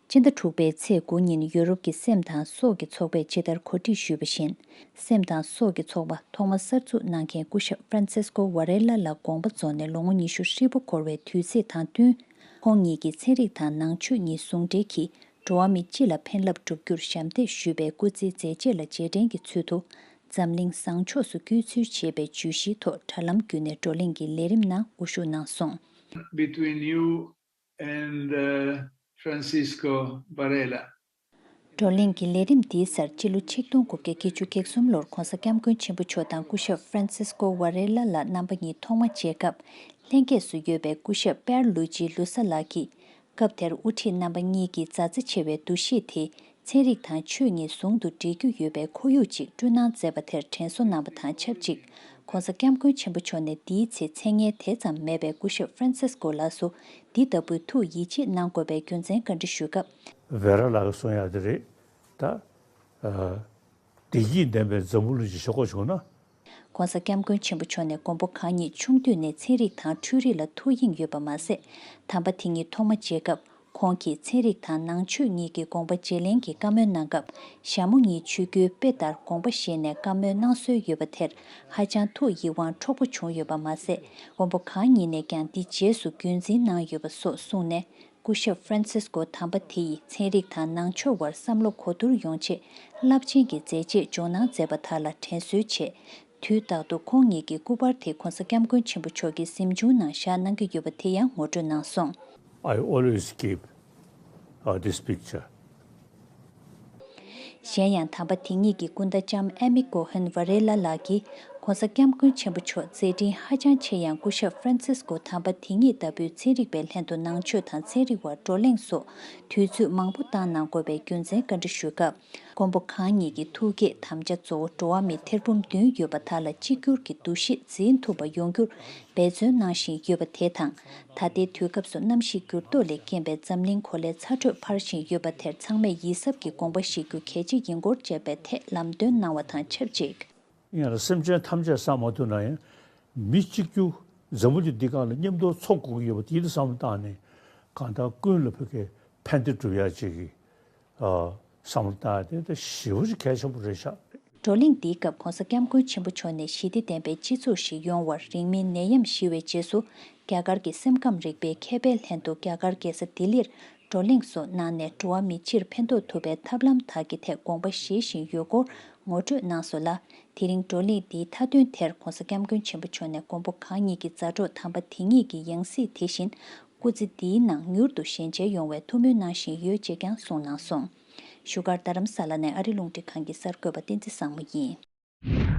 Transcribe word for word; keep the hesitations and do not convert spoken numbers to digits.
སྤྱི་ཟླ་དྲུག་པའི་ཚེས་དགུ་ཉིན་ཡུ་རོབ་ཀྱི་སེམས་དང་སྲོག་གི་ཚོགས་པས་ཇི་ལྟར་གོ་སྒྲིག་ཞུས་པ་བཞིན། སེམས་དང་སྲོག་གི་ཚོགས་པ་ཐོག་མ་གསར་འཛུགས་གནང་མཁན་སྐུ་ཞབས་Francisco Varela ལགས་དགོངས་པ་རྫོགས་ནས་ལོ་ངོ་ཉི་ཤུ་ཧྲིལ་པོ་འཁོར་བའི་དུས་ཚིགས་དང་བསྟུན། ཁོང་ཉིད་ཀྱིས་ཚན་རིག་དང་ནང་ཆོས་གཉིས་ཟུང་འབྲེལ་གྱིས་འགྲོ་བ་མི་སྤྱི་ལ་ཕན་རླབས་སྒྲུབ་རྒྱུར་ཞབས་འདེགས་ཞུས་པའི་སྐུ་ཚེའི་མཛད་རྗེས་ལ་རྗེས་དྲན་གྱི་ཚུལ་དུ། འཛམ་གླིང་བཟང་ཕྱོགས་སུ་བསྐྱོད་ཚུལ་ཞེས་པའི་བརྗོད་གཞིའི་ཐོག་དྲ་ལམ་བརྒྱུད་ནས་བགྲོ་གླེང་གི་ལས་རིམ་ནང་དབུ་བཞུགས་གནང་སོང་། Between you and uh, Francisco Varela. བགྲོ་གླེང་གི་ལས་རིམ་འདིའི་སར་སྤྱི་ལོ་ཆིག་སྟོང་དགུ་བརྒྱ་བརྒྱད་ཅུ་གྱ་གསུམ་ལོར་༧གོང་ས་སྐྱབས་མགོན་ཆེན་པོ་མཆོག་དང་སྐུ་ཞབས་Francisco Varela ལགས་རྣམ་པ་གཉིས་ཐོག་མ་མཇལ་སྐབས། ལྷན་རྒྱས་སུ་ཡོད་པའི་སྐུ་ཞབས་Pierluigi Lussa ལགས་ཀྱིས། སྐབས་དེར་དབུ་ཁྲིད་རྣམ་པ་གཉིས་ཀྱིས་མཛའ་བརྩེ་ཆེ་བའི་འདུ་ཤེས་དེ་ཚན་རིག་དང་ཆོས་གཉིས་ཟུང་དུ་འབྲེལ་རྒྱུ་ཡོད་པའི་ཁོར་ཡུག་ཅིག་བསྐྲུན་གནང་མཛད་པ་དེར་དྲན་གསོ་གནང་བ་དང་ཆབས་ཅིག ༸གོང་ས་༸སྐྱབས་མགོན་ཆེན་པོ་མཆོག་ནས་འདིའི་ཚེ་མཚན་སྙན་དེ་ཙམ་མེད་པའི་སྐུ་ཞབས་Francisco ལགས་སུ་འདི་ལྟ་བུའི་ཐུགས་ཡིད་ཆེས་གནང་དགོས་པའི་རྒྱུ་མཚན་བཀའ་འདྲི་ཞུས་སྐབས། Vera ལགས་ཀྱིས་གསུང་ཡག་དེ་རེད། ད། བདེ་སྐྱིད་ལྡན་པའི་འཛམ་བུ་གླིང་ཞིག་བྱེད་དགོས་བྱུང་ན། ༸གོང་ས་༸སྐྱབས་མགོན་ཆེན་པོ་མཆོག་ནས་མགོན་པོ་གང་ཉིད་ཆུང་དུས་ནས་ཚན་རིག་དང་འཕྲུལ་རིག་ལ་ཐུགས་གཡེང་ཡོད་པ་མ་ཟད། དམ་པ་དེ་ཉིད་ཐོག་མ་མཇལ་སྐབས། ཁོང་གིས་ཚན་རིག་དང་ནང་ཆོས་གཉིས་ཀྱི་དགོངས་པ་བརྗེ་ལེན་གྱི་བཀའ་མོལ་གནང་སྐབས། ཞྭ་མོ་གཉིས་ཆོས་བརྒྱུད་དཔེ་ལྟར་དགོངས་པ་བཞེས་ནས་བཀའ་མོལ་གནང་སྲོལ་ཡོད་པ་དེར་ཧ་ཅང་ཐུགས་ཡིད་དབང་འཕྲོག་པོ་བྱུང་ཡོད་པ་མ་ཟད། མགོན་པོ་གང་ཉིད་ནས་ཀྱང་འདི་རྗེས་སུ་རྒྱུན་འཛིན་གནང་ཡོད་པ་སོགས་གསུངས་ནས། སྐུ་ཞབས་Francisco དམ་པ་དེ་ཡིས་ཚན་རིག་དང་ནང་ཆོས་དབར་བསམ་བློ་གོ་བསྡུར་ཡོང་ཆེད་རླབས་ཆེན་གྱི་མཛད་རྗེས་འཇོག་གནང་མཛད་པ་དག་ལ་དྲན་གསོའི་ཆེད། དུས་རྟག་ཏུ་ཁོང་ཉིད་ཀྱི་སྐུ་པར་དེ་༸གོང་ས་༸སྐྱབས་མགོན་ཆེན་པོ་མཆོག་གི་གཟིམ་ཆུང་ནང་བཞག་གནང་གི་ཡོད་པ་དེ་ཡང་ངོ་སྤྲོད་གནང་སོང་། I always keep uh, this picture. གཞན་ཡང་དམ་པ་དེ་ཉིད་ཀྱི་སྐུ་ཟླ་ལྕམ་ཨེ་མི་ཀོ་ཧན་ཝ་རེ་ལ་ལགས་ཀྱིས་༸གོང་ས་༸སྐྱབས་མགོན་ཆེན་པོ་མཆོག་མཛད་འཕྲིན་ཧ་ཅང་ཆེ་ཡང་སྐུ་ཞབས་Francisco དམ་པ་དེ་ཉིད་ལྟ་བུའི་ཚན་རིག་པའི་ལྷན་དུ་ནང་ཆོས་དང་ཚན་རིག་དབར་བགྲོ་གླེང་སོགས་དུས་ཚོད་མང་པོ་བཏང་གནང་དགོས་པའི་རྒྱུ་མཚན་བཀའ་འདྲི་ཞུས་སྐབས། མགོན་པོ་གང་ཉིད་ཀྱི་ཐུགས་བསྐྱེད་དམ་བཅའ་གཙོ་བོ་འགྲོ་བ་མི་ཐེར་འབུམ་བདུན་ཡོད་པ་དག་ལ་གཅིག་གྱུར་གྱི་འདུ་ཤེས་འཛིན་ཐུབ་པ་ཡོང་རྒྱུར་འབད་བརྩོན་གནང་བཞིན་ཡོད་པ་དེ་དང་། ད་ལྟའི་དུས་སྐབས་སུ་གནམ་གཤིས་འགྱུར་ལྡོག་ལས་རྐྱེན་པས་འཛམ་གླིང་གོ་ལའི་ཚ་དྲོད་འཕར་བཞིན་ཡོད་པ་དེར་ཚང་མས་ཡིད་གཟབ་ཀྱིས་དགོངས་པ་བཞེས་རྒྱུ་གལ་ཆེ་ཡིན་སྐོར་བཅས་པའི་ཐད་ལམ་སྟོན་གནང་བ་དང་ཆབས་ཅིག་ཡིན་ཡང་སེམས་ཅན་ཐམས་ཅད་བསམ་མ་ཐུབ་ན་ཡང་། མི་གཅིག་གྱུར་འཛམ་བུ་གླིང་འདི་སྒང་ལ་མཉམ་དུ་འཚོ་དགོས་ཀྱི་ཡོད་པ་དེ་ཡིད་དུ་བསམ་བློ་བཏང་ནས། གང་ལྟར་ཀུན་ལ་ཕ་གིའི་ཕན་བདེ་སྒྲུབ་ཡག་ཅིག་གི་ཨ་བསམ་བློ་བཏང་ཡག་དེ་ད་ཞེ་པོ་ཅིག་གལ་ཆེན་པོ་རེད་ཤག་བགྲོ་གླེང་འདིའི་སྐབས་༸གོང་ས་༸སྐྱབས་མགོན་ཆེན་པོ་མཆོག་ནས་ཞི་བདེ་ལྡན་པའི་སྤྱི་ཚོགས་ཤིག་ཡོང་བར་རིང་མིན་ནད་ཡམས་ཞི་བའི་རྗེས་སུ་རྒྱ་གར་གྱི་སེམས་ཁམས་རིག་པའི་མཁས་པའི་ལྷན་དུ་རྒྱ་གར་རྒྱལ་ས་ལྡི་ལིར་བགྲོ་གླེང་སོགས་གནང་ནས་འགྲོ་བ་མི་སྤྱིར་ཕན་ཐོགས་ཐུབ་པའི་ཐབས་ལམ་དག་གི་ཐད་དགོངས་པ་བཞེས་བཞིན་ཡོད་སྐོར་ངོ་སྤྲོད་གནང་སོང་ལ། དེ་རིང་བགྲོ་གླེང་འདིའི་མཐའ་དོན་དེར་༸གོང་ས་༸སྐྱབས་མགོན་ཆེན་པོ་མཆོག་ནས་མགོན་པོ་གང་ཉིད་ཀྱི་མཛའ་གྲོགས་དམ་པ་དེ་ཉིད་ཀྱི་ཡང་སྲིད་དེ་བཞིན་སྐུ་ཚེ་འདིའི་ནང་མྱུར་དུ་ཞལ་མཇལ་ཡོང་བའི་ཐུགས་སྨོན་གནང་བཞིན་ཡོད་ཅེས་ཀྱང་གསུངས་གནང་སོང་། བཞུགས་སྒར་རྡ་རམ་ས་ལ་ནས་ཨ་རི་རླུང་འཕྲིན་ཁང་གི་གསར་འགོད་པ་བསྟན་འཛིན་བཟང་མོ་ཡིན།